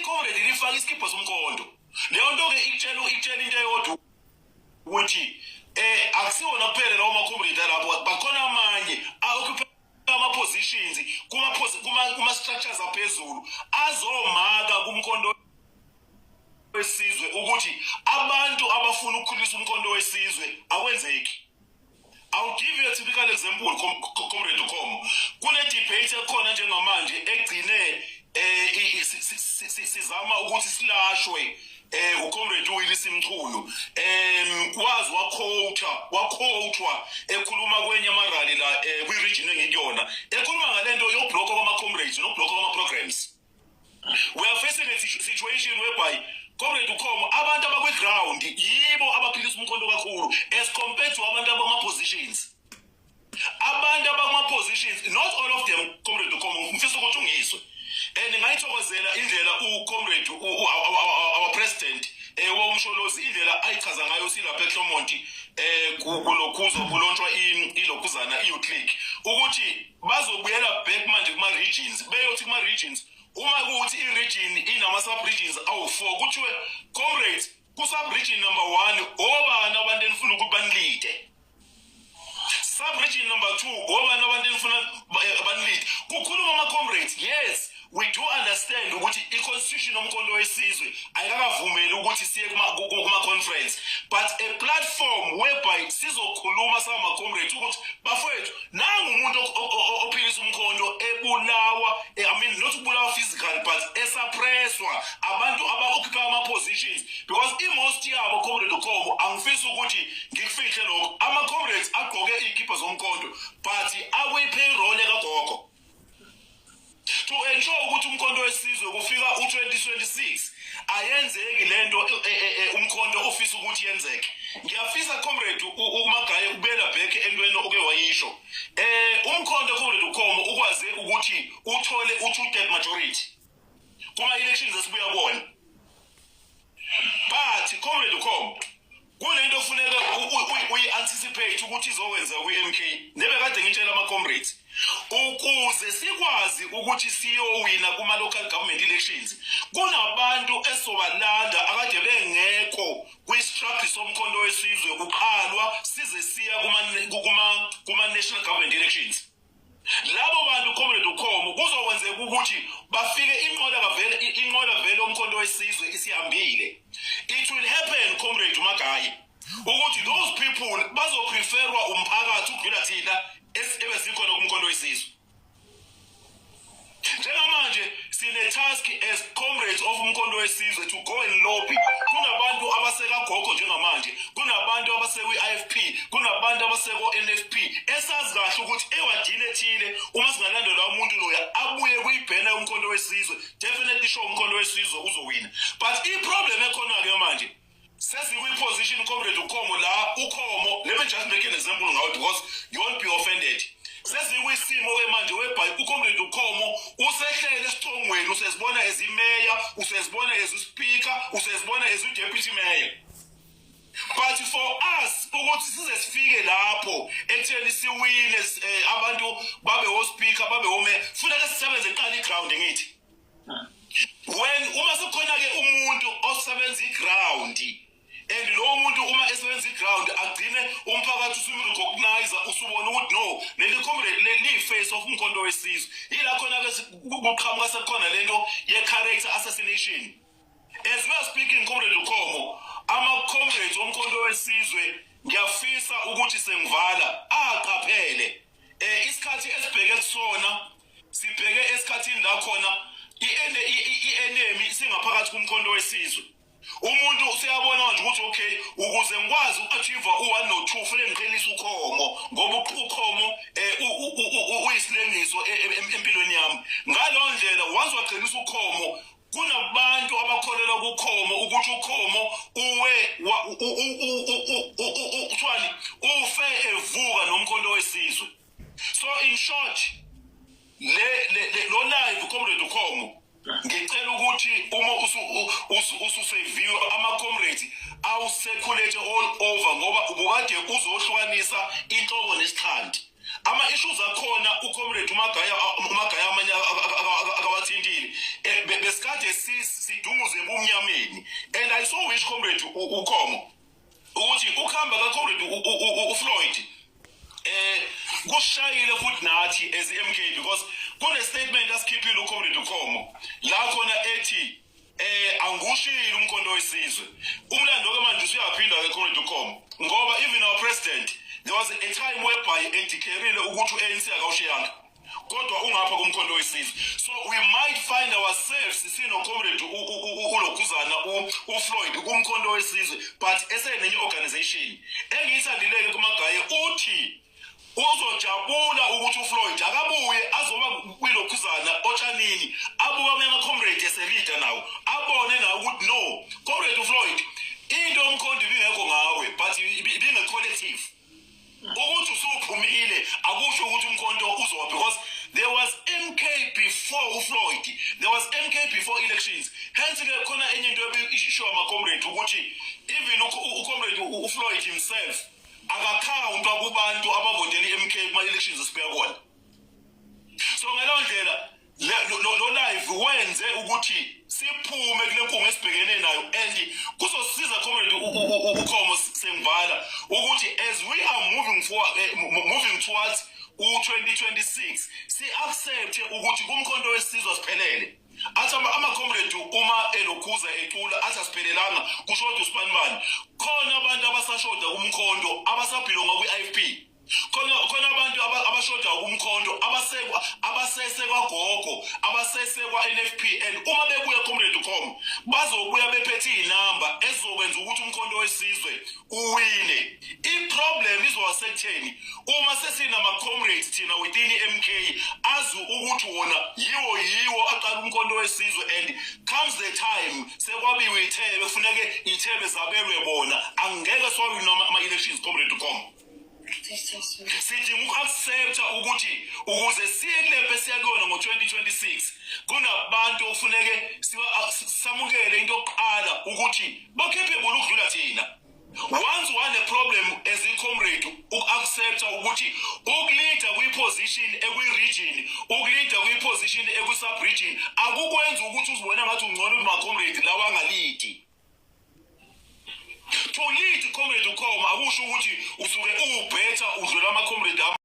I-comrade lifaka isikibha somkhonto. Leyo nto-ke ikutshela into eyodwa, ukuthi akusiwona kuphela lawo ma-comrade alapho, bakhona amanye a-occupy ama-positions kuma-structures aphezulu azomaka kumkhonto wesizwe, ukuthi abantu abafuna ukukhulisa umkhonto wesizwe akwenzeki. I'll give you a typical example, Comrade Khomo. Kune debate ekhona njengamanje egcine sizama ukuthi silashwe uComrade uWillis Mchunu, wazi waquotwa ekhuluma kwenye ama-rally la kwi-region engikuyona, ekhuluma ngalento yoblock kwama comrades noblock kwama programs. We are facing a situation whereby, Comrade Ukhomo, abantu abakwi-ground yibo abaphilisa umkhonto kakhulu as compared to abantu abama-positions. Abantu abakuma-positions, not all of them, Comrade Ukhomo, ngifisa ukuthi ungizwe, and ngayithokozela indlela uComrade our president womsholozi, indlela ayichaza ngayo silapha eClermont, kulokhuzo kulontshwa ilokhuzana i-youth league, ukuthi bazobuyela back manje kuma-regions, beyothi kuma-regions, uma kuwukuthi i-region inama-sub-regions awu-4, kuthiwe, "Comrades, ku-sub-region number 1 obani abantu enifuna ukuthi banilide? Sub-region number 2, obani abantu enifuna banilide?" Kukhuluma ama-comrades. Yes, we do understand ukuthi i-constitution yomkhonto wesizwe ayikakavumeli ukuthi siye kuma-conference, but a platform whereby sizokhuluma sama-comrades ukuthi, "Bafowethu, nangu umuntu ophilisa umkhonto ebulawa," I mean, not ukubulawa physical, but esuppresswa abantu aba-occupy ama-positions, because i-most yabo, Comrade Ukhomo, angifisi ukuthi ngikufihle lokho, ama-comrades agqoke iy'kipha zomkhonto but akwi-payroll ekagogo to ensure ukuthi umkhonto wesizwe kufika u2026 ayenzeki lento umkhonto ofisa ukuthi yenzeke. Ngiyafisa, Comrade uMagaye, ukubuyela back entweni oke wayisho. Umkhonto, Comrade Ukhomo, ukwaze ukuthi uthole u2/3 majority kuma elections esibuya kuwona, but, Comrade Ukhomo, kunento ofuneka uyi-anticipate ukuthi izokwenza kwi-MK, nebe kade ngitshela ama-comrades, ukuze sikwazi ukuthi siyowina kuma-local government elections, kunabantu esobalanda akade bengekho kwi-struggle somkhonto wesizwe kuqalwa size siya kuma-national government elections. Labo bantu, Comrade Ukhomo, kuzokwenzeka ukuthi bafike inqola kavele, inqola vele umkhonto wesizwe isihambile. It will happen, Comrade uMagayi, ukuthi those people bazopreferwa umphakathi ukudlula thina ebesikhona kumkhonto wesizwe. Njengamanje sine task as comrades of umkhonto wesizwe to go and lobby. Kunabantu abasekagogo njengamanje, kunabantu abasekwi-IFP, kunabantu abaseko-NFP, esazi kahle ukuthi ewadini ethile uma singalandela umuntu loya abuye kuyibhena yomkhonto wesizwe, definitely sure umkhonto wesizwe uzowina. But i-problem ekhona-ke manje, sesikwi-position, Comrade Ukhomo, la uKhomo, let me just make an example ngawe because you won't be offended, sesikwisimo-ke manje whereby uComrade Ukhomo usehlele esicongweni, usezibona as imeya, usezibona as uspeaker, usezibona as udeputy mayor. But for us ukuthi size sifike lapho ekutheni siwine, abantu babe ospeaker, babe ome, funeka sisebenze qala iground. Ngithi when uma sekukhona ke umuntu osebenza iground, and lowo muntu uma esebenza iground agcine umphakathi usumrecognize, usubona ukuthi no, leli comrade leli face of umkhonto wesizwe, yila khona ke kuqhamuka sekukhona lento ye-character assassination. As we are speaking, Comrade Ukhomo, ama-comrades womkhonto wesizwe, ngiyafisa ukuthi sengivala, aqaphele isikhathi esibheke kusona. Sibheke esikhathini la khona i-enemy singaphakathi kumkhonto wesizwe. Umuntu useyabona manje ukuthi, okay, ukuze ngikwazi uku-achieve u-1 no-2, fanele ngiqhelise ukhomo, ngoba ukhomo uyisilengiso empilweni yami. Ngaleyo ndlela, once waqhelisa ukhomo, kunabantu abakholelwa kukhomo ukuthi ukhomo uwe kuthiwani, ufe evuka nomkhonto wesizwe. So in short, le lo live, Comrade Ukhomo, ngicela ukuthi uma ususeviwe ama-comrades awucirculate all over, ngoba ubukade uzohlukanisa inhloko nesixhanti. Ama-issues akhona, uComrade uMagaya amanye akawathintile. Besikade sidunguze ebumnyameni, and I so wish, comrade uKhomo, ukuthi ukuhamba ka-comrade uFloyd kushayile futhi nathi as MK, because kune statement asikhiphile uComrade uKhomo la khona ethi angushilo uMkhonto weSizwe. Umlando ke manje usuyaphinda ke, Comrade uKhomo, ngoba even our president, there was a time whereby edeclarile ukuthi uANC akawushiyanga kodwa ungapha kuMkhonto weSizwe. So we might find ourselves sino comrade ulokhuzana uFloyd kuMkhonto weSizwe, but esenenye organization. Engiyithandileke kuMagaye, uthi uzojabula ukuthi uFloyd akabuye azoba kwilokhuzana otshanini, abuka amanye ama-comrade eselida nawo, abone nawo ukuthi no, comrade uFloyd, into yomkhonto ibingekho ngawe, but ibinge-collective. Ukuthi usuphumile akusho ukuthi umkhonto uzoba, because there was MK before uFloyd, there was MK before elections. Hence ke khona enye into ebishiwo ama-comrade ukuthi even ucomrade uFloyd himself akakhawuntwa kubantu abavotela i-MK kuma-elections esibuya kona. So ngaleyo ndlela lo live wenze ukuthi siphume kule nkungu esibhekene nayo, and kuzosiza, comrade uKhomo, sengivala, ukuthi as we are moving forward, moving towards u-2026, si-accept ukuthi kuMkhonto weSizwe siphelele. Athi ama-comrade uma elokhuza ecula athi asiphelelanga, kusho ukuthi usibanibani khona abantu abasashoda kumkhonto abasabelonga kwi-IFP, khona abantu abashoda kumkhonto abasekwa, abasesekwa gogo, abasesekwa NFP, and uma bebuya, comrade com, bazobuya bephethe inamba ezokwenza ukuthi uMkhonto weSizwe uwine. I-problem izoba sekutheni uma sesinama comrades thina within i-MK azi ukuthi wona yiwo aqala uMkhonto weSizwe, and comes the time sekwabiwe ithebe, kufuneke ithebe zabelwe bona, angeke siwawina ama-elections, comrade com. Sidinga uku-accepta ukuthi ukuze siye kulempe siya kuyona ngo-2026, kunabantu okufuneke samukele into yokuqala ukuthi ba-capable ukudlula thina. Once one problem as i-comrade, uku-accepta ukuthi ukulida kwi-position ekwi-region, ukulida kwi-position ekwi-sub-region, akukwenzi ukuthi uzibone ngathi ungcono kuma-comrade lawa angalidi. To lead, comrade ukhoma, akusho ukuthi usuke ubetter udlula ama-comrade.